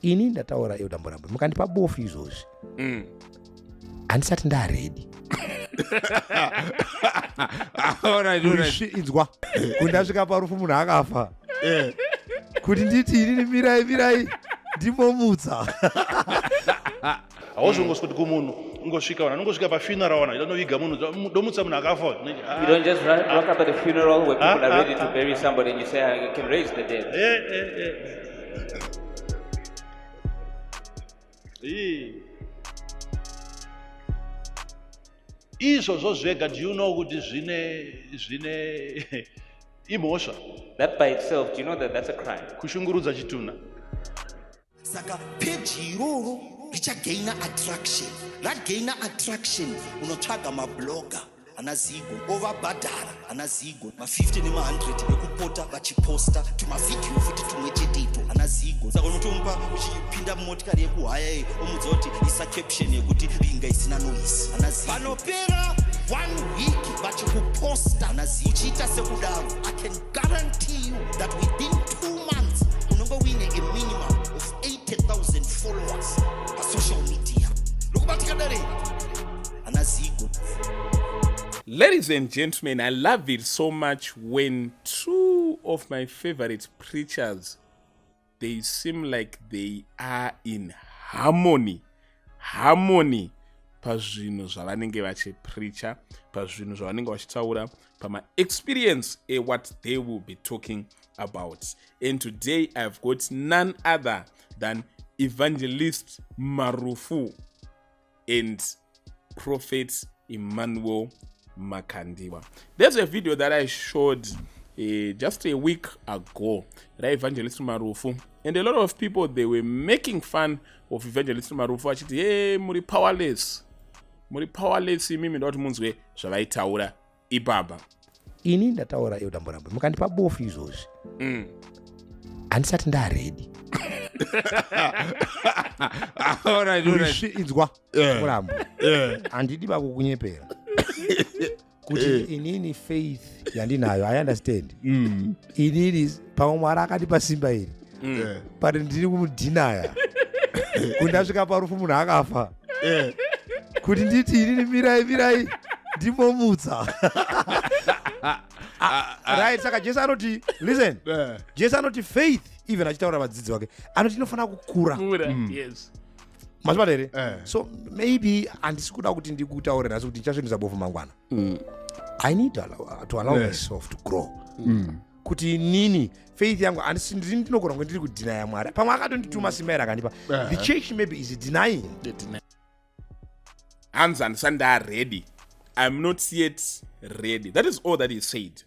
Ini ndataura, Elder Mburambo, mukandipa bofu izvozvi, handisati ndaready. Inzwa, kuti ndasvika parufu, munhu akafa, kuti nditi inini mirai, mirai, ndimomutsa. Hauzongoswi kuti kumunhu ungosvika, vanhu anongosvika pafuneral, wana inoviga munhu, domutsa munhu akafa. You don't just rock up at a funeral where people are ready to bury somebody and you say, "I can raise the dead." Eh. Izvozvo zvega, do you know kuti zvine imhosva? That by itself, do you know that that's a crime? Kushungurudza chitunha. Saka peji iroro richagaina attraction. Ragaina attraction, unotsvaga mablogger ana Zigo, ovabhadhara ana Zigo ma50 nema100 ekupota vachiposta tumavhidhiyo futi tumwe cheteito ana Zigo. Saka unotomupa uchipinda mumotikari yekuhaya iyi, omudza kuti isa caption yekuti "Binga isina noise", ana Zigo. Panopera one week vachikuposta ana Zigo, uchiita sekudaro, I can guarantee you that within 2 months unonge uine a minimum of 80,000 followers pasocial media. Lokubatika dare ana Zigo. Ladies and gentlemen, I love it so much when two of my favorite preachers, they seem like they are in harmony. Harmony pazvinhu zvavanenge vachipreacha, pazvinhu zvavanenge vachitaura, pama-experience ewhat they will be talking about. And today I've got none other than Evangelist Marufu and Prophet Emmanuel Makandiwa. There's a video that I showed just a week ago, right? Evangelist Marufu, and a lot of people, they were making fun of Evangelist Marufu, achiti, "Hey, muri powerless, muri powerless imimi." Ndoda kuti munzwe zvavaitaura ipapa. Ini ndataura, Elder Mburambo, mukandipa bofu izvozvi, handisati ndaready. Inzwa, Murambo, handidi vakukunyepera kuti inini faith yandinayo, I understand. Inini pamwe Mwari akatipa simba iri, but ndiri kumudhinaya kuti ndasvika parufu, munhu akafa, kuti nditi inini mirai, mirai, ndimomutsa. Right, saka Jesu anoti, listen, Jesu anoti faith, even achitaura vadzidzi vake, anoti inofanira kukura. Kura, yes. Mazvibata here? Eh. So maybe handisi kuda kuti ndikutaure nhasi kuti ndichasvinisa bofu mangwana. I need to allow myself to grow, kuti inini faith yangu handisi ndini ndinogona kunge ndiri kudhinaya Mwari. Pamwe akatondituma simba iri akandipa. The church maybe is denying. Hanzi handisati ndaready, I'm not yet ready. That is all that he said.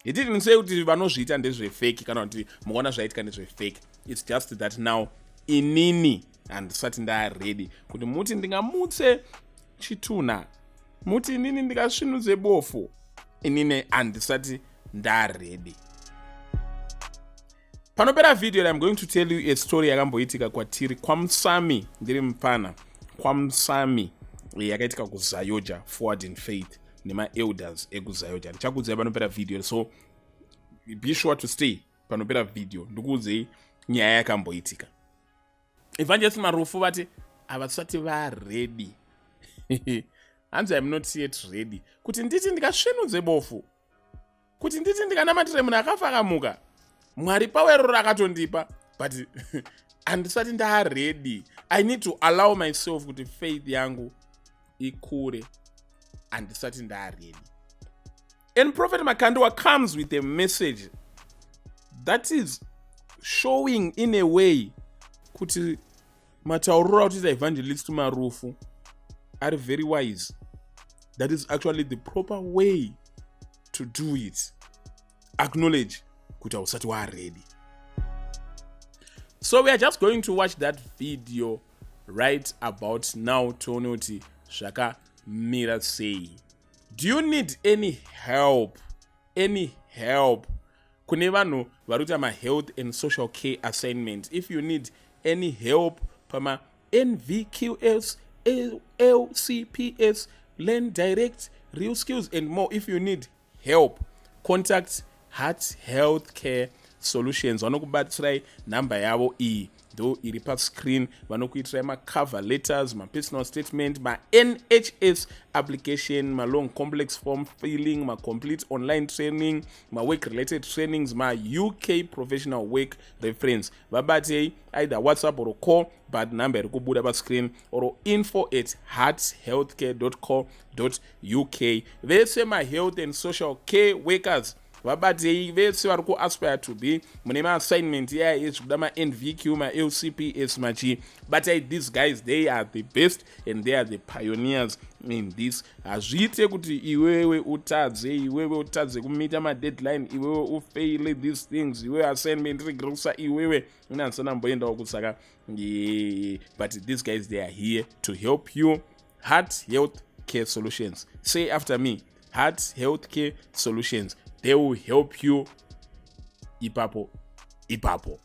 He didn't say kuti vanozviita ndezvefake kana kuti mukaona zvaitika ndezvefake. It's just that now inini handisati ndaready kuti muti ndingamutse chitunha, muti inini ndingasvinudze bofu. Inini handisati ndaready. Panopera video, I'm going to tell you a story yakamboitika kwatiri kwaMusami. Ndiri mupana kwaMusami, yakaitika kuZayoja Forward in Faith nemaelders ekuZayoja. Ndichakuudzai panopera video, so be sure to stay panopera video, ndikuudzei nyaya yakamboitika. Evangelist Marufu vati havasati vaready. Hanzi, "I'm not yet ready kuti nditi ndikasvinudze bofu, kuti nditi ndikanamatire munhu akafa akamuka. Mwari paweroro rakatondipa, but handisati ndaready. I need to allow myself kuti faith yangu ikure. Handisati ndaready." And Prophet Makandiwa comes with a message that is showing in a way kuti matauriro akutoita Evangelist Marufu ari very wise. That is actually the proper way to do it. Acknowledge kuti hausati waready. So we are just going to watch that video right about now, tione kuti zvakamira sei. Do you need any help? Any help kune vanhu vari kuita mahealth and social care assignment, if you need any help pama NVQs, LCPS, Learn Direct, Real Skills and more, if you need help, contact Heart Health Care Solutions. Vanokubatsirai. Nhamba yavo iyi. ndo iri pascreen. Vanokuitirai macover letters, mapersonal statement, maNHS application, malong complex form filling, macomplete online training, mawork related trainings, maUK professional work reference. Vabatei either WhatsApp or call, but number iri kubuda pascreen, or info@hearthealthcare.co.uk. Vese mahealth and social care workers, vabatei. Vese vari kuaspire to be mune maassignment iyaya ezvikuda maNVQ, maLCPS, machi, batai these guys. They are the best and they are the pioneers in this. Hazviite kuti iwewe utadze, iwewe utadze kumeeta madeadline, iwewe ufaile these things, iwewe assignment regresa, iwewe unandisanamboendawo kusaka. But these guys, they are here to help you. Heart Health Care Solutions. Say after me: Heart Health Care Solutions. They will help you ipapo ipapo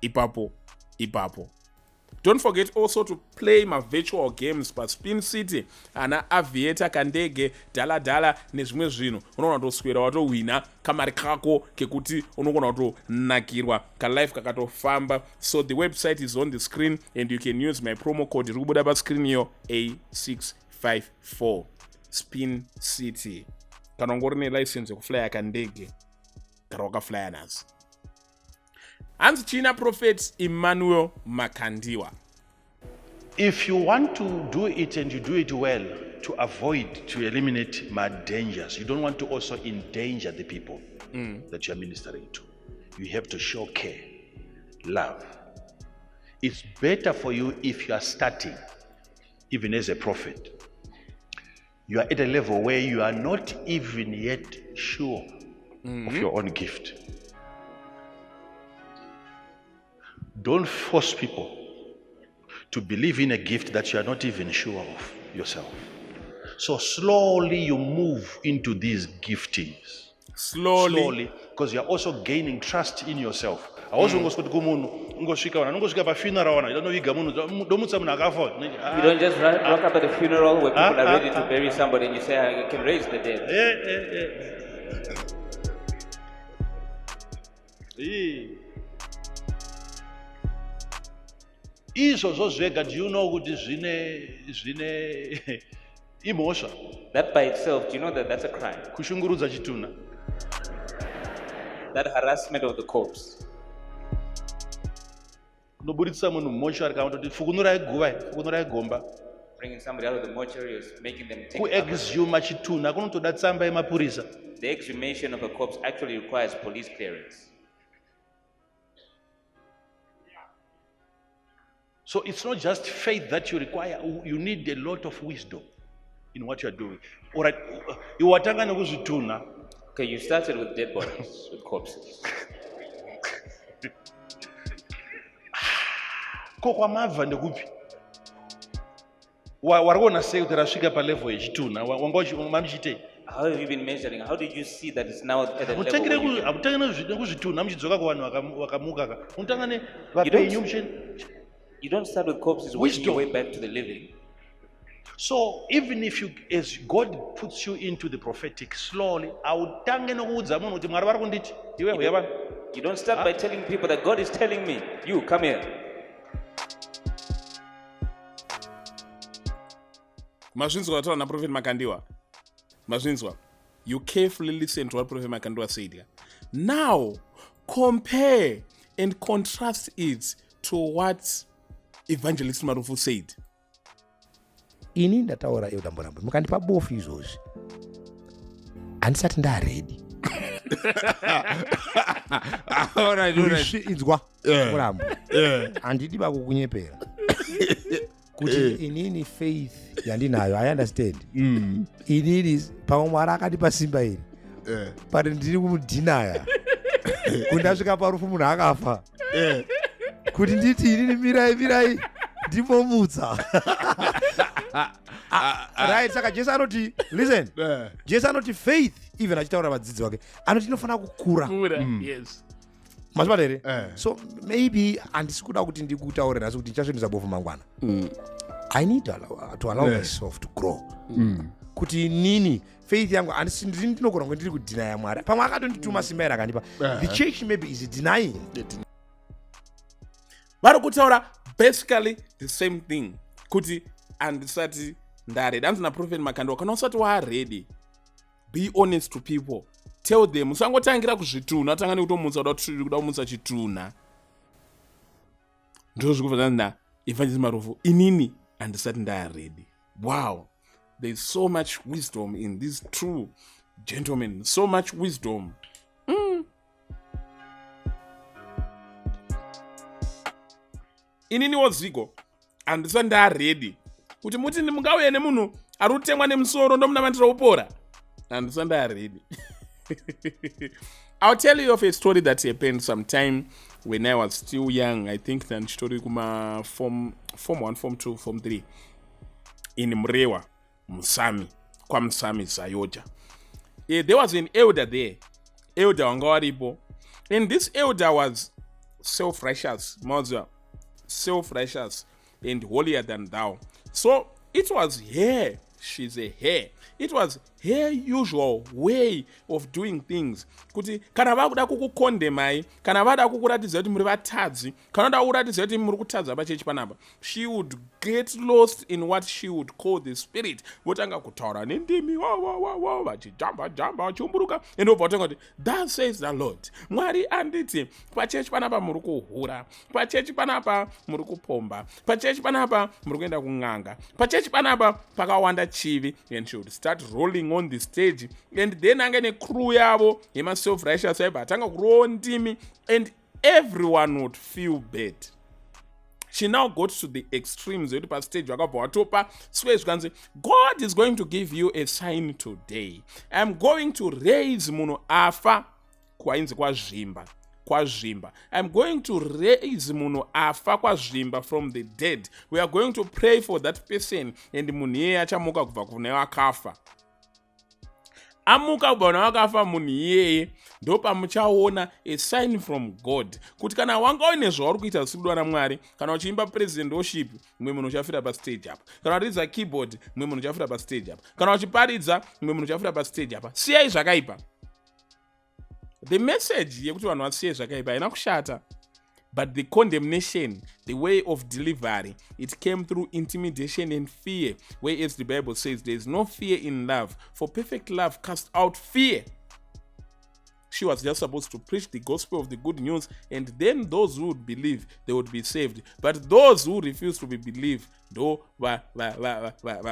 ipapo ipapo. Don't forget also to play mavirtual games paSpin City, ana Aviator, kandege, dhaladhala nezvimwe zvinhu. Unogona kutoswera watowina kamari kako kekuti unogona kutonakirwa kalife kakatofamba. So the website is on the screen and you can use my promo code iri kubuda pascreen iyo, A654. Spin City, kana ungori nelicense yekuflya kandege, gara wakaflya nazo. Hanzi china Prophet Emmanuel Makandiwa. If you want to do it and you do it well, to avoid, to eliminate my dangers, you don't want to also endanger the people that you are ministering to. You have to show care, love. It's better for you if you are starting, even as a prophet. You are at a level where you are not even yet sure of your own gift. Don't force people to believe in a gift that you are not even sure of yourself. So slowly you move into these giftings. Slowly. Slowly, because you are also gaining trust in yourself. Hauzi ungosvika kuti kumunhu ungosvika wana ungosvika pafuneral wana unoviga munhu, domutsa munhu akafa. You don't just rock up at the funeral where people are ready to bury somebody and you say, "I can raise the dead." Eh, eh, eh. Ii. Izvozvo zvega, do you know kuti zvine imhosva? That by itself, do you know that that's a crime? Kushungurudza chitunha. That harassment of the corpse. Kunoburitsa munhu mumochari kana kutoti fukunurai guva, fukunurai gomba. Bringing somebody out of the mortuary is making them take up. Kuexhuma chitunha kunotoda tsamba yemapurisa. The exhumation of a corpse actually requires police clearance. So it's not just faith that you require, you need a lot of wisdom in what you are doing. Alright, iwe watanga nekuzvitunha. Okay, you started with dead bodies, with corpses. Ko kwamabva ndekupi? Wari kuona sei kuti rasvika palevel yechitunha? Wanga mamuchiitei? How have you been measuring? How did you see that it's now at the level where you can Hamutange nekuzvitunha muchidzoka kuvanhu vakamuka ka. Unotanga nevapenyu muchi You don't start with corpses working your Wisdom. way back to the living. So even if you, as God puts you into the prophetic slowly, hautange nekuudza munhu kuti Mwari vari kunditi iwe huya vanhu. You don't start by telling people that God is telling me, "You come here." Mazvinzwa vataura naProphet Makandiwa? Mazvinzwa? You carefully listen to what Prophet Makandiwa said here. Now compare and contrast it to what Evangelist Marufu said. Ini ndataura iyo damborambo, mukandipa bofu izvozvi, handisati ndaready. All right. Inzwa murambo, handidi vakukunyepera kuti inini faith yandinayo, I understand. Inini pamwe Mwari akatipa simba iri, but ndiri kumudhinaya kuti ndasvika parufu munhu akafa, kuti nditi inini mirai, mirai ndimbomutsa. Right, saka Jesu anoti, listen, Jesu anoti faith, even achitaura vadzidzi vake, anoti inofanira kukura. Kura, yes. Mazvibata here? Eh. So maybe handisi kuda kuti ndikutaure nhasi kuti ndichasvinudza bofu mangwana. I need to allow myself to grow, kuti inini faith yangu ndini ndinogona kunge ndiri kudhinaya Mwari. Pamwe akatondituma simba iri akandipa. The church maybe is denying. Vari kutaura basically the same thing, kuti handisati ndaready. Hanzi naProphet Makandiwa, kana usati waready, be honest to people, tell them. Usangotangira kuzvitunha, tanga nekutomutsa, kuda kumutsa chitunha. Ndo zviri kubva naEvangelist Marufu, inini handisati ndaready. Wow, there is so much wisdom in these two gentlemen, so much wisdom. Ininiwo Zigo handisati ndaready kuti muti mungauye nemunhu ari kutemwa nemusoro ndomunamatira upora. Handisati ndaready. I'll tell you of a story that happened sometime when I was still young. I think ndandichitori kuma form 1, form 2, form 3 in Murewa, Musami, kwaMusami ZAOGA. There was an elder there, elder wanga waripo, and this elder was self-righteous, maziva, self-righteous and holier than thou. So it was her, she's a her, it was her usual way of doing things kuti kana vakuda kukukondemai, kana vada kukuratidza kuti muri vatadzi, kana vada kukuratidza kuti muri kutadza pachechi panapa, she would get lost in what she would call the spirit. Votanga kutaura nendimi, wawawawa, vachijamba jamba, vachiumburuka, and vobva vatanga kuti, "Thus says the Lord, Mwari anditi pachechi panapa muri kuhura, pachechi panapa muri kupomba, pachechi panapa muri kuenda kun'anga, pachechi panapa pakawanda chivi." And she would start rolling on the stage, and then ange necrew yavo yemaself righteous aibva atanga kurowo ndimi, and everyone would feel bad. She now got to the extremes yekuti pastage vakabva vatopa swe, zvikanzi, "God is going to give you a sign today. I am going to raise munhu afa." Kwainzi kwaZvimba, kwaZvimba. "I'm going to raise munhu afa kwaZvimba from the dead. We are going to pray for that person, and munhu iyeye achamuka kubva kune vakafa. Amuka kubva kune vakafa munhu iyeye, ndopamuchaona a sign from God kuti kana wanga uine zvauri kuita zvisiri kudiwa naMwari, kana uchiimba praise and worship, mumwe munhu uchafira pastage apa. Kana uchiridza keyboard, mumwe munhu uchafira pastage apa. Kana uchiparidza, mumwe munhu uchafira pastage apa. Siyai zvakaipa." The message yekuti vanhu vasiye zvakaipa haina kushata, but the condemnation, the way of delivery, it came through intimidation and fear, whereas the Bible says there is no fear in love, for perfect love casts out fear. She was just supposed to preach the gospel of the good news, and then those who would believe, they would be saved, but those who refuse to be believe, ndo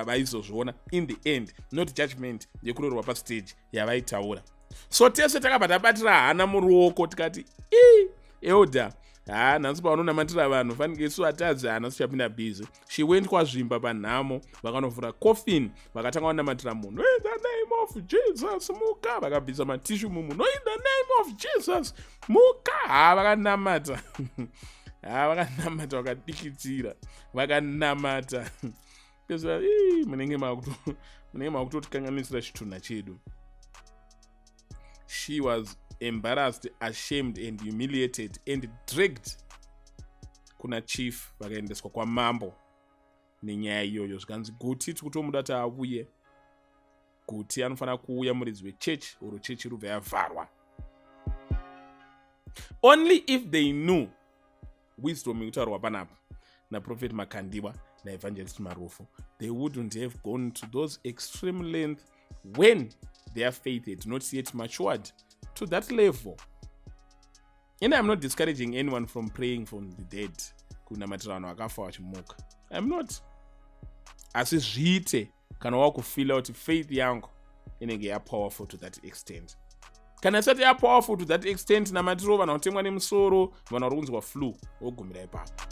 vaizozviona in the end, not judgment yekurorwa pastage yavaitaura. So tese takabva tabatira hana muruoko, tikati, "I elder, ha, nhasi paunonamatira vanhu, fanike isu vatadzi hana sichapinda busy." She went kwaZvimba panhamo, vakanovhura coffin, vakatanga kunamatira munhu. "In the name of Jesus, muka!" Vakabvisa matishu mumunhu. "In the name of Jesus, muka!" Ha, vakanamata, ha, vakanamata, vakadikitira, vakanamata. Pesa munenge makutotikanganisira chitunha chedu. She was embarrassed, ashamed and humiliated and dragged kuna chief. Vakaendeswa kwamambo nenyaya iyoyo. Zvikanzi Guti tikutomuda kuti auye, Guti anofanira kuuya muridzi wechechi, oro chechi rubva yavharwa. Only if they knew wisdom ikutaurwa panapa naProphet Makandiwa naEvangelist Marufu, they wouldn't have gone to those extreme length when their faith had not yet matured to that level. And I'm not discouraging anyone from praying from the dead, kunamatira vanhu vakafa vachimuka. I'm not. Asi zviite kana wakufeela kuti faith yangu inenge yapowerful to that extent. Kana isati yapowerful to that extent, namatiro vanhu vanotemwa nemusoro, vanhu vari kunzwa flu, wogumira ipapo.